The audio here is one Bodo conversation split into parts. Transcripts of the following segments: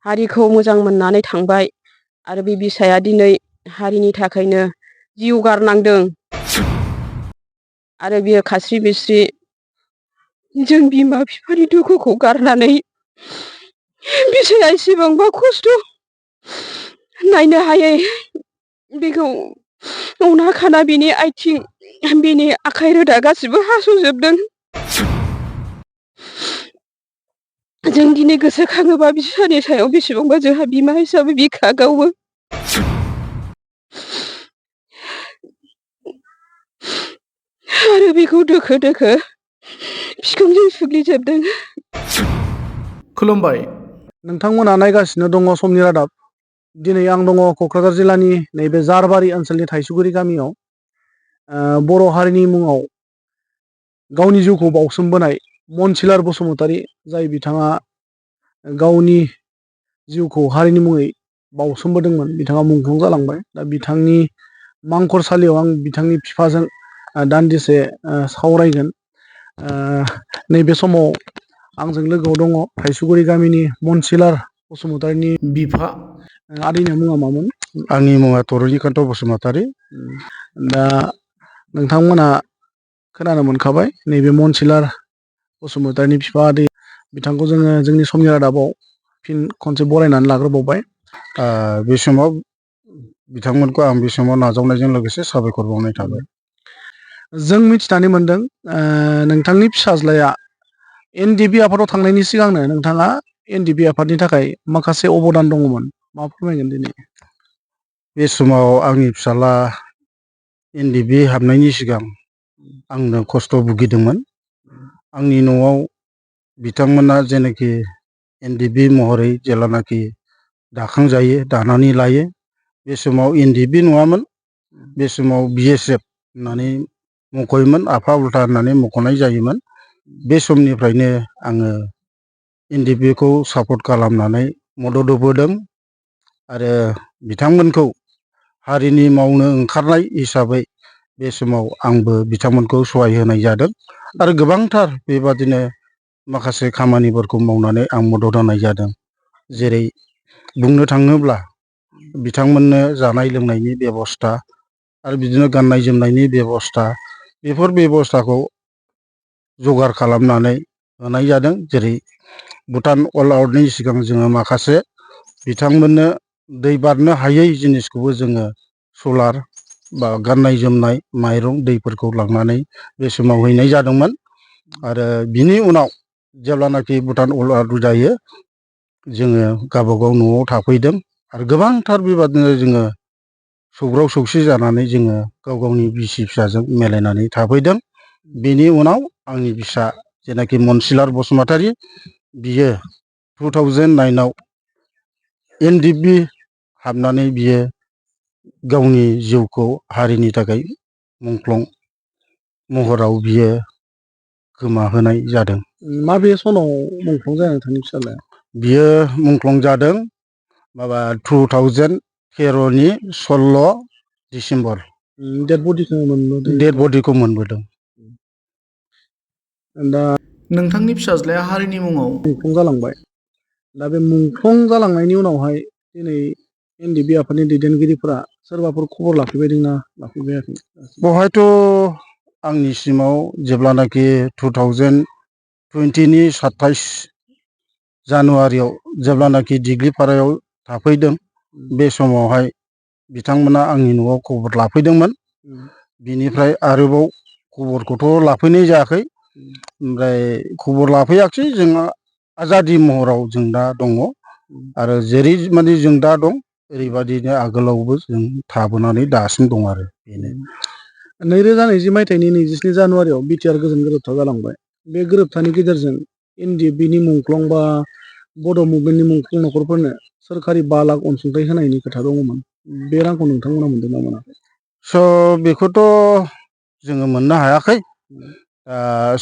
हारिखौ मोजां मोननानै थांबाय आरो बे बिसाया दिनै हारिनि थाखायनो जिउ गारनांदों आरो बियो खास्रि बिस्रि जों बिमा बिफानि दुखुखौ गारनानै बिसाया एसेबांबा खस्थ' नायनो हायै बेखौ अना खाना बिनि आथिं बिनि आखाइ रोदा गासिबो हास'जोबदों। जों दिनै गोसोखाङोबा बिसानि सायाव बेसेबांबा जोंहा बिमा हिसाबै बिखा गावो। आरो बेखौ दोखो दोखो बिखुंजों सुग्लिजोबदों। खुलुमबाय, नोंथांमोना नायगासिनो दङ समनि रादाब। दिनै आं दङ क'क्राझार जिल्लानि नैबे जारबारि ओनसोलनि थाइसुगुरि गामियाव। बर' हारिनि मुङाव गावनि जिउखौ बाउसोमबोनाय मनसिलार बसुमतारी, जाय बिथाङा गावनि जिउखौ हारिनि मुङै बाउसोमबोदोंमोन, बिथाङा मुंख्लं जालांबाय। दा बिथांनि मांखरसालियाव आं बिथांनि बिफाजों दान्दिसे सावरायगोन। नैबे समाव आंजों लोगोआव दङ थाइसुगुरि गामिनि मनसिलार बसुमतारीनि बिफा। आदैनि मुङा मामोन? आंनि मुङा तरनिकान्त बसुमतारी। दा नोंथांमोना खोनानो मोनखाबाय, नैबे मनसिलार बसुमतारीनि बिफा आदै, बिथांखौ जोङो जोंनि समनि रादाबाव फिन खनसे बरायनानै लाग्रोबावबाय। बे समाव बिथांमोनखौ आं बे समाव नाजावनायजों लोगोसे साबायखर बावनाय थाबाय। जों मिथिनानै मोनदों नोंथांनि फिसाज्लाया एनडिबि आफादाव थांनायनि सिगांनो नोंथाङा एनडिबि आफादनि थाखाय माखासे अबदान दङमोन। मा फोरमायगोन दिनै? बे समाव आंनि फिसाला एनडिबि हाबनायनि सिगां आंनो खस्थ' भुगिदोंमोन। आंनि न'आव बिथांमोना जेनाखि एनडिबि महरै जेब्लानाखि दाखांजायो, दानानै लायो, बे समाव एनडिबि नङामोन, बे समाव बिएसएफ होननानै मख'योमोन, आफा उल्था होननानै मख'नाय जायोमोन। बे समनिफ्रायनो आङो एनडिबिखौ सापर्ट खालामनानै मदद होबोदों आरो बिथांमोनखौ हारिनि मावनो ओंखारनाय हिसाबै बे समाव आंबो बिथांमोनखौ सहाय होनाय जादों आरो गोबांथार बेबादिनो माखासे खामानिफोरखौ मावनानै आं मदद होनाय जादों। जेरै बुंनो थाङोब्ला बिथांमोननो जानाय लोंनायनि बेबस्था आरो बिदिनो गाननाय जोमनायनि बेबस्था, बेफोर बेबस्थाखौ जगार खालामनानै होनाय जादों। जेरै भुटान अल आउटनि सिगां जोङो माखासे बिथांमोननो दै बारनो हायै जिनिसखौबो जोङो सलार बा गाननाय जोमनाय, माइरं, दैफोरखौ लांनानै बे समाव हैनाय जादोंमोन। आरो बिनि उनाव जेब्लानाखि भुटान अल आउट जायो, जोङो गावबागाव न'आव थाफैदों आरो गोबांथार बेबादिनो जोङो सौग्राव सौसि जानानै जोङो गाव गावनि बिसि फिसाजों मिलायनानै थाफैदों। बेनि उनाव आंनि फिसा जेनाखि मनसिलार बसुमतारी, बियो 2009आव एनडिबि हाबनानै बियो गावनि जिउखौ हारिनि थाखाय मुंख्लं महराव बियो गोमाहोनाय जादों। माबे सनाव मुंख्लं जाया नोंथांनि फिसालाया? बियो मुंख्लं जादों माबा 2013नि 16 डिसेम्बर। डेड बडिखौ मोनबोदों? डेड बडिखौ मोनबोदों। दा नोंथांनि फिसाज्लाया हारिनि मुङाव मुंख्लं जालांबाय। दा बे मुंख्लं जालांनायनि उनावहाय दिनै एनडिबि आफादनि दैदेनगिरिफोरा सोरबाफोर खबर लाफैबायदोंना लाफैबायाखै? बेवहायथ' आंनिसिमाव जेब्लानाखि 2020नि 27 जानुवारियाव जेब्लानाखि दिग्लिपारायाव थाफैदों, बे समावहाय बिथांमोना आंनि न'आव खबर लाफैदोंमोन। बिनिफ्राय आरोबाव खबरखौथ' लाफैनाय जायाखै। ओमफ्राय खबर लाफैयाखसै। जों आजादि महराव जों दा दङ आरो जेरै माने जों दा दं ओरैबादिनो आगोलावबो जों थाबोनानै दासिम दं आरो बेनो। 2020 मायथाइनि 27 जानुवारियाव बिटिआर गोजोन गोरोबथा जालांबाय। बे गोरोबथानि गेजेरजों एनडिएफबिनि मुंख्लं बा बड' मुभमेन्टनि मुंख्लं न'खरफोरनो सोरखारि 5 लाख अनसुंथाइ होनायनि खोथा दङमोन। बे रांखौ नोंथांमोना मोनदोंना मोनाखै? बेखौथ' जोङो मोननो हायाखै।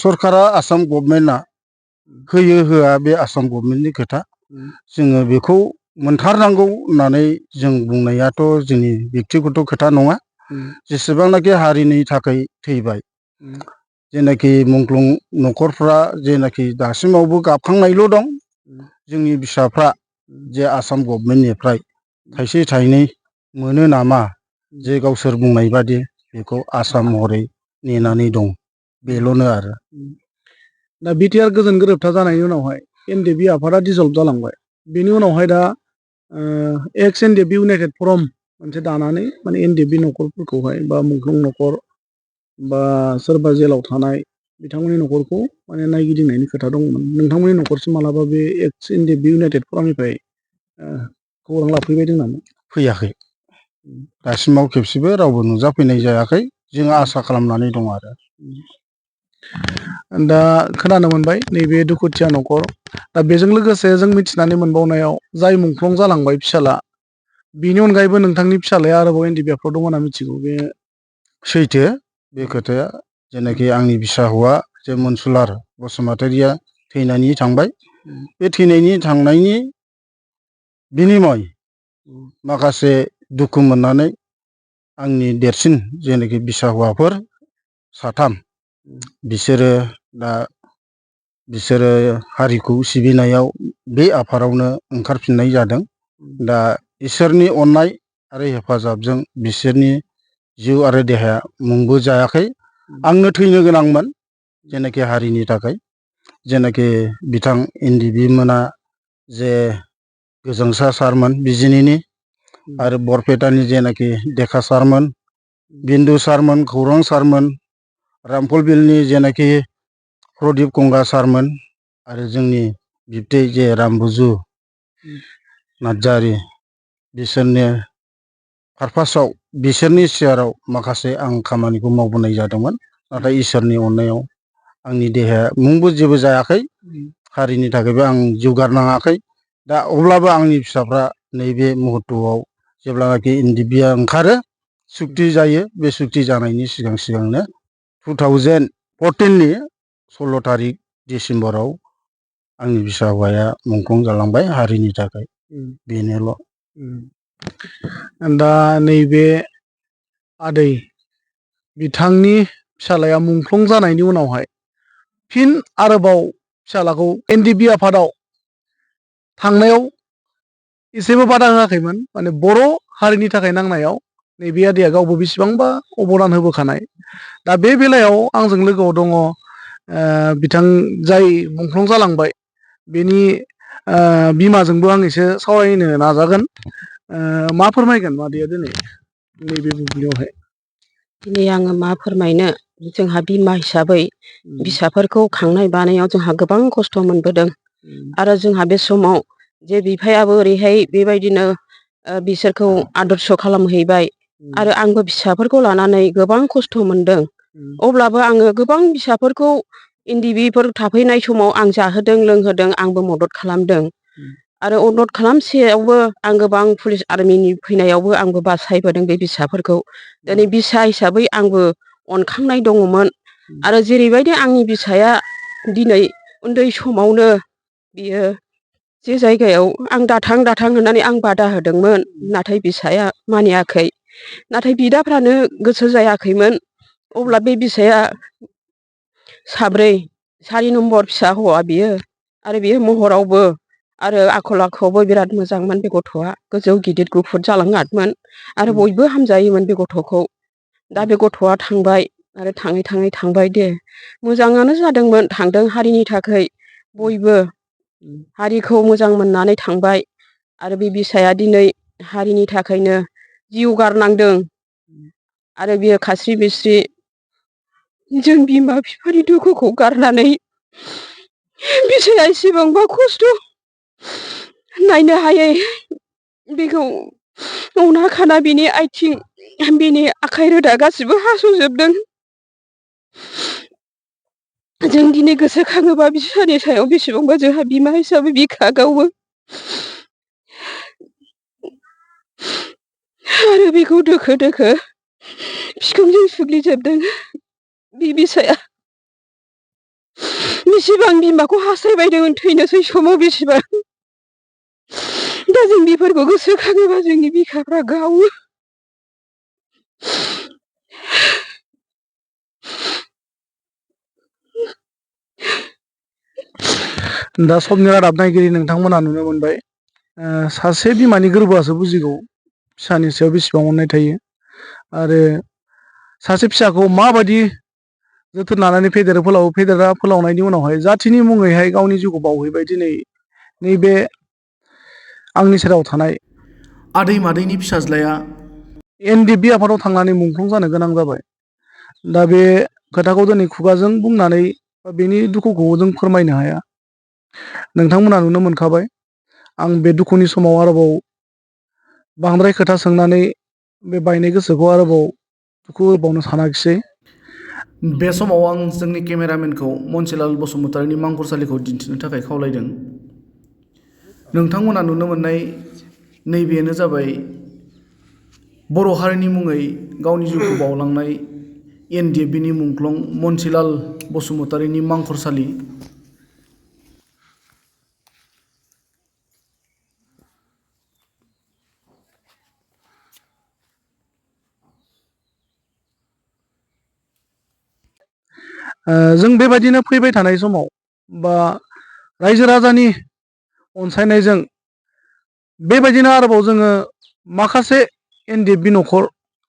सरकारा, आसाम गभर्नमेन्टआ होयो होआ बे आसाम गभर्नमेन्टनि खोथा। जोङो बेखौ मोनथारनांगौ होननानै जों बुंनायाथ' जोंनि बेक्तिगत खोथा नङा। जेसेबांनाखि हारिनि थाखाय थैबाय, जेनाखि मुंख्लं न'खरफ्रा जेनाखि दासिमावबो गाबखांनायल' दं। जोंनि फिसाफ्रा जे आसाम गभर्नमेन्टनिफ्राय थाइसे थाइनै मोनो नामा जे गावसोर बुंनाय बादि बेखौ आसा महरै नेनानै दं बेल'नो आरो। दा बिटिआर गोजोन गोरोबथा जानायनि उनावहाय एनडिएफबि आफादा डिजल्भ जालांबाय। बेनि उनावहाय दा एक्स एनडिएफबि इउनाइटेड फरम मोनसे दानानै माने एनडिएफबि न'खरफोरखौहाय बा मुंख्लं न'खर बा सोरबा जेलाव थानाय बिथांमोननि न'खरखौ माने नायगिदिंनायनि खोथा दंमोन। नोंथांमोननि न'खरसिम मालाबा बे एक्स एनडिएफबि इउनाइटेड फरमनिफ्राय खौरां लाफैबाय दं नामा? फैयाखै, दासिमाव खेबसेबो रावबो नुजाफैनाय जायाखै। जों आसा खालामनानै दं आरो। दा खोनानो मोनबाय नैबे दुखुथिया न'खर, दा बेजों लोगोसे जों मिथिनानै मोनबावनायाव जाय मुंख्लं जालांबाय फिसाला, बेनि अनगायैबो नोंथांनि फिसालाया आरोबाव एनडिएफबिआव दङ होनना मिथिगौ, बे सैथो बे खोथाया। जेनाखि आंनि बिसा हौवा जे मनसुलार बसुमतारिया थैनानै थांबाय, बे थैनायनि थांनायनि बिनिमय माखासे दुखु मोननानै आंनि देरसिन जेनाखि बिसा हौवाफोर साथाम, बिसोरो हारिखौ सिबिनायाव बे आफादावनो ओंखारफिननाय जादों। दा इसोरनि अननाय आरो हेफाजाबजों बिसोरनि जिउ आरो देहाया मुंबो जायाखै। आंनो थैनो गोनांमोन जेनाखि हारिनि थाखाय। जेनाखि बिथां एनडिएफबि मोना जे गोजोंसा सारमोन बिजिनिनि, आरो बरपेटानि जेनाखि देखा सारमोन, बिन्दु सारमोन, खौरां सारमोन, रामफलबिलनि जेनाखि प्रदीप गंगा सारमोन, आरो जोंनि बिबथै जे रामबुजु नार्जारि, बिसोरनि पारपासाव बिसोरनि सियाराव माखासे आं खामानिखौ मावबोनाय जादोंमोन। नाथाय इसोरनि अननायाव आंनि देहाया मुंबो जेबो जायाखै, हारिनि थाखायबो आं जिउ गारनाङाखै। दा अब्लाबो आंनि फिसाफ्रा नैबे मुहुर्तआव जेब्लानाखि एनडिएफबिआ ओंखारो, सुक्ति जायो, बे सुक्ति जानायनि सिगां सिगांनो 2014नि 16 तारिख डिसेम्बराव आंनि बिसा हौवाया मुंख्लं जालांबाय हारिनि थाखाय, बेनोल'। दा नैबे आदै बिथांनि फिसालाया मुंख्लं जानायनि उनावहाय फिन आरोबाव फिसालाखौ एनडिएफबि आफादाव थांनायाव एसेबो बादा होआखैमोन। माने बर' हारिनि थाखाय नांनायाव नैबे आदैया गावबो बेसेबांबा अबदान होबोखानाय। दा बे बेलायाव आंजों लोगोआव दङ बिथां जाय मुंख्लं जालांबाय, बेनि बिमाजोंबो आं एसे सावरायनो नाजागोन। मा फोरमायगोन मादैया दिनै नैबे बुब्लियावहाय? दिनै आङो मा फोरमायनो, जोंहा बिमा हिसाबै फिसाफोरखौ खांनाय बानायाव जोंहा गोबां खस्थ' मोनबोदों। आरो जोंहा बे समाव जे बिफायाबो ओरैहाय बेबायदिनो बिसोरखौ आदर्श खालामहैबाय, आरो आंबो फिसाफोरखौ लानानै गोबां खस्थ' मोनदों। अब्लाबो आङो गोबां फिसाफोरखौ एनडिएफबिफोर थाफैनाय समाव आं जाहोदों लोंहोदों, आंबो मदद खालामदों। आरो मदद खालामसेयावबो आं गोबां पुलिस आर्मिनि फैनायावबो आंबो बासायबोदों बे फिसाफोरखौ। दिनै बिसा हिसाबै आंबो अनखांनाय दङमोन। आरो जेरैबायदि आंनि बिसाया दिनै उन्दै समावनो बियो जे जायगायाव आं दाथां दाथां होननानै आं बादा होदोंमोन, नाथाय बिसाया मानियाखै, नाथाय बिदाफ्रानो गोसो जायाखैमोन। अब्ला बे बिसाया सारि नम्बर फिसा हौवा बियो, आरो बियो महरावबो आरो आखल आखुआवबो बिराद मोजांमोन। बे गथ'आ गोजौ गिदिर गुफुर जालाङादमोन, आरो बयबो हामजायोमोन बे गथ'खौ। दा बे गथ'आ थांबाय, आरो थाङै थाङै थांबाय दे, मोजाङानो जादोंमोन, थांदों हारिनि थाखाय, बयबो हारिखौ मोजां मोननानै थांबाय। आरो बे बिसाया दिनै हारिनि थाखायनो जिउ गारनांदों। आरो बियो खास्रि बिस्रि जों बिमा बिफानि दुखुखौ गारनानै बिसाया एसेबांबा खस्थ' नायनो हायै, बेखौ अना खाना बिनि आथिं, बिनि आखाइ रोदा गासिबो हास'जोबदों। जों दिनै गोसोखाङोबा बिसानि सायाव बेसेबांबा जोंहा बिमा हिसाबै बिखा गावो। आरो बेखौ दोखो दोखो बिखुंजों सुग्लिजोबदों बे बिसाया। बेसेबां बिमाखौ हास्थायबायदोंमोन थैनोसै समाव बेसेबां। दा जों बेफोरखौ गोसोखाङोबा जोंनि बिखाफ्रा गावो। दा समनि रादाब नायगिरि नोंथांमोना नुनो मोनबाय सासे बिमानि गोरबोआसो बुजिगौ फिसानि सायाव बेसेबां अननाय थायो आरो सासे फिसाखौ माबायदि जोथोन लानानै फेदेरो फोलावो फेदेरा फोलावनायनि उनावहाय जाथिनि मुङैहाय गावनि जिउखौ बावहैबाय दिनै नैबे आंनि सेराव थानाय आदै मादैनि फिसाज्लाया एनडिएफबि आफादाव थांनानै मुंख्लं जानो गोनां जाबाय। दा बे खोथाखौ दिनै खुगाजों बुंनानै बेनि दुखुखौ जों फोरमायनो हाया। नोंथांमोना नुनो मोनखाबाय। आं बे दुखुनि समाव आरोबाव बांद्राय खोथा सोंनानै बे बायनाय गोसोखौ आरोबाव दुखु होबावनो सानाखिसै। बे समाव आं जोंनि केमेरामेनखौ मनसिलाल बसुमतारिनि मांखरसालिखौ दिन्थिनो थाखाय खावलायदों। नोंथांमोना नुनो मोननाय नैबेनो जाबाय बर' हारिनि मुङै गावनि जिउखौ बावलांनाय एनडिएफबिनि मुंख्लं मनसिलाल बसुमतारिनि मांखरसालि। जों बेबायदिनो फैबाय थानाय समाव बा रायजो राजानि अनसायनायजों बेबायदिनो आरोबाव जोङो माखासे एनडिएफबि न'खर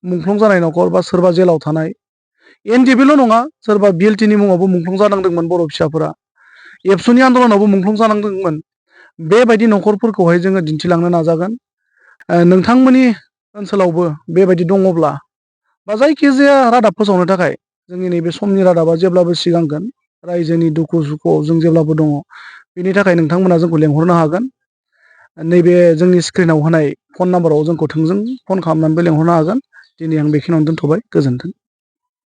मुंख्लं जानाय न'खर बा सोरबा जेलाव थानाय एनडिएफबिल' नङा सोरबा बिएलटिनि मुङावबो मुंख्लं जानांदोंमोन बर' फिसाफोरा एबसुनि आन्दलनावबो मुंख्लं जानांदोंमोन। बेबायदि न'खरफोरखौहाय जोङो दिन्थिलांनो नाजागोन। नोंथांमोननि ओनसोलावबो बेबायदि दङब्ला बा जायखिजाया रादाब फोसावनो थाखाय जोंनि नैबे समनि रादाबा जेब्लाबो सिगांगोन। रायजोनि दुखु सुखुआव जों जेब्लाबो दङ। बेनि थाखाय नोंथांमोना जोंखौ लेंहरनो हागोन। नैबे जोंनि स्क्रिनाव होनाय फन नाम्बाराव जोंखौ थोंजों फन खालामनानैबो लेंहरनो हागोन। दिनै आं बेखिनियावनो दोनथ'बाय। गोजोन्थों।